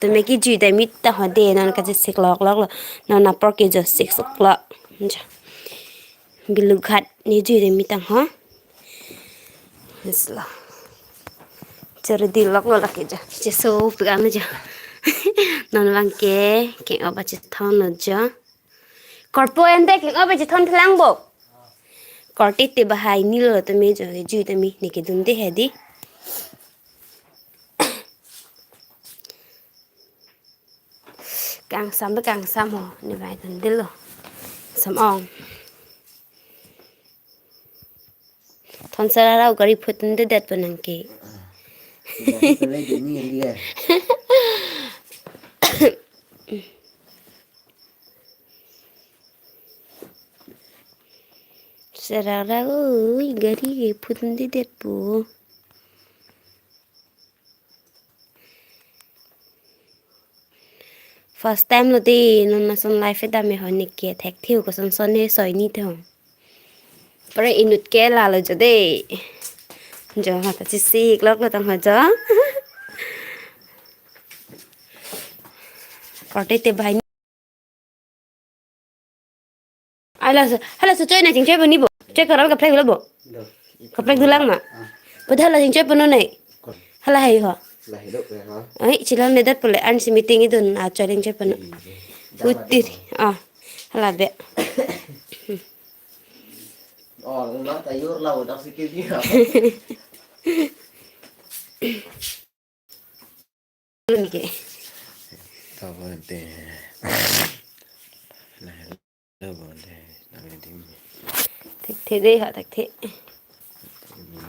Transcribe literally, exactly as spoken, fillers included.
Tumi kejui dam-i tang ho de, non kachesik loklok lo. Non apor ke jo sik suk lo. Jo. Bilughat ne jui dam-i tang ho. Yes lo. Cheri dilok lo lake jo. Cheso pik an jo. Non abang ke keng-o ba chethon lo jo. Korpo ente keng-o ba chethon thelang bo. Korte te bahai ni lo tumi jo kejui tumi ne kedunde hedi. Kangsam be kangsam ho, ne bai thon dilo. Sam ong. Thon sara rau gari phut nde det penang ke. Gari pele dini liya. Sara rau, ui, gari phut nde det po. First time lo de, non lason live dam-i ho ne ke thekthe-o koson son ne soi ni thong. Pare inut ke lalo jo de. Jo ha ta chesik lok lo tang ho jo. Korte te bahai. Hala so, hala so choi na chingchoi pon ni bo. Choi koral kaprek lo bo. Kaprek dulang ma. Pada hala chingchoi pon nai. Hala hai ho. Ai, chilang ne dat pole an si meeting idun a choi chingchoi pon. Putir. Ah, hala be. Oh, na ta yor la udah sikit dia. Lun ke. Tabo de. Nah, lo bo de. Nang di. Thekthe de ha, thekthe.